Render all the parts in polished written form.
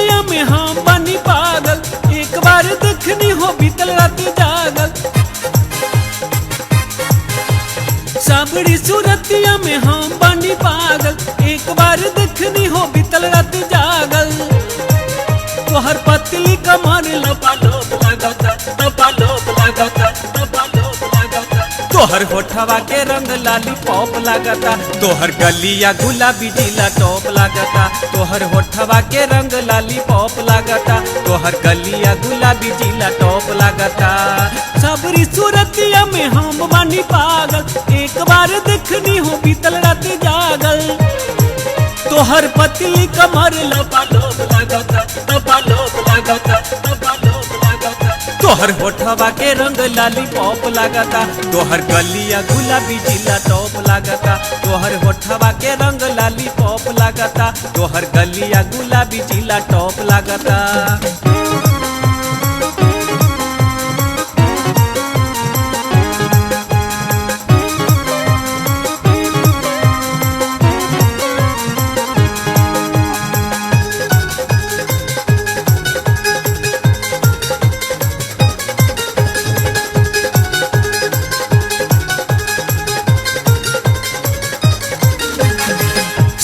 सूरतिया में हम बनी पागल, एक बार देखनी हो बीतल रात जागल। साबरी सूरतिया में हम बनी पागल, एक बार देखनी हो बीतल रात जागल। तोहर पतली कमर लपा लोप लागता, लपा लोप लागता, लपा लोप लागता। तोहर होठवा के रंग लाली पॉप लागता, तोहर गलिया गुलाबी जिला टॉप लागता। तोहर होठवा के रंग लाली पॉप लागता, तोहर गलिया गुलाबी जिला टॉप लागता। सबरी सूरतिया में हम बानी पागल, एक बार देखनी हो बीतल रात जागल। तोहर पतली कमर लपा लोप लागता, लपा लोप लागता, लपा लोप लागता। तोहर होठवा के रंग लाली पॉप लागता, तोहर गलिया गुलाबी जिला टॉप लागता। तोहर होठवा के रंग लाली पॉप लागता, तोहर गलिया गुलाबी जिला टॉप लागता।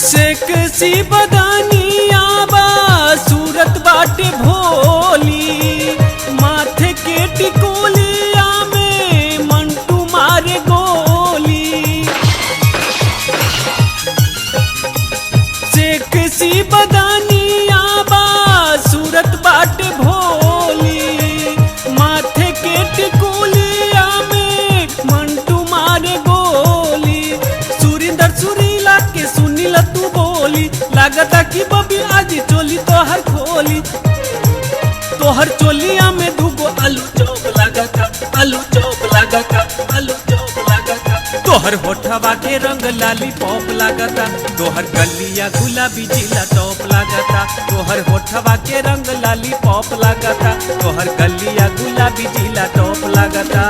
सेक्सी बदनिया बा सूरत बाटे भोली, माथे के टिकोलिया में मंटू मारे गोली। सेक्सी बदनिया बा सूरत बाटे भोली, माथे के टिकोलिया में मंटू मारे गोली। सुरिंदर सुरीला के सुनीला तू बोली, लागता कि बबी आज चोली तोहर खोली। तोहर चोलिया में दूगो आलू चौप लागता, आलू चौप लागता, आलू चौप लागता। तोहर होठवा के रंग लाली पॉप लागता, तोहर गलिया गुलाबी जिला टॉप लागता। तोहर होठवा के रंग लाली पॉप लागता, तोहर गलिया गुलाबी जिला टॉप लागता।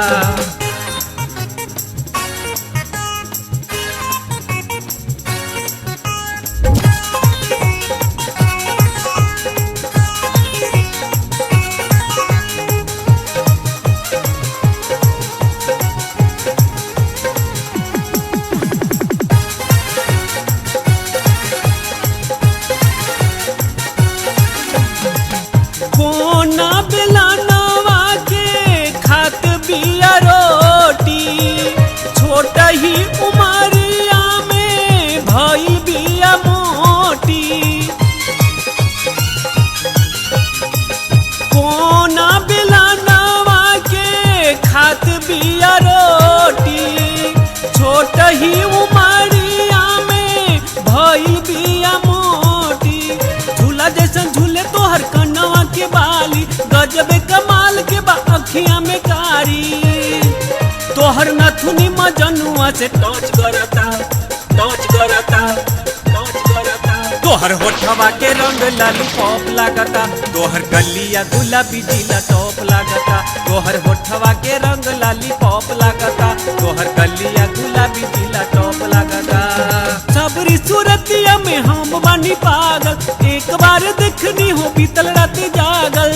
कोना बेलानवा के खात बिया रोटी, छोट ही उमरिया में भइल बिया मोटी। कोना बेलानवा के खात बिया रोटी, छोट ही उमरिया में भइल बिया मोटी। झूला जैसन झूले तोहर कनवा के बाली, गजबे कमाल के बा अखियां में कारी। तोहर नथुनी मजनुआ से टच करता, टच करता, टच करता। तोहर होठवा के रंग लाली पॉप लागता, तोहर गलिया गुलाबी जिला टॉप लागता। तोहर होठवा के रंग लाली पॉप लागता, तोहर गलिया गुलाबी जिला टॉप लागता। सबरी सूरतिया में हम बानी पागल, एक बार देखनी हो बीतल रात जागल।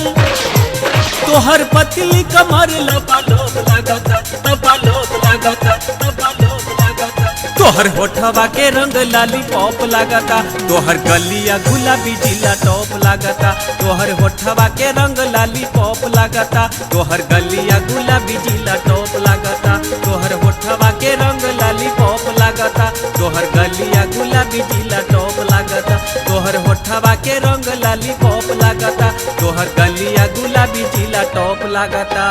तोहर पतली कमर लपा लोप लागता, लपा लोप लागता, लपा लोप लागता। तोहर होठवा के रंग लाली पॉप लागता, तोहर गलिया गुलाबी जिला टॉप लागता। तोहर होठवा के रंग लाली पॉप लागता, तोहर गलिया गुलाबी जिला टॉप लागता। तोहर होठवा के रंग लाली पॉप लागता, तोहर गलिया गुलाबी जिला टॉप लागता। तोहर होठवा के रंग लाली पॉप लागता, तोहर गलिया गुलाबी जिला टॉप लागता।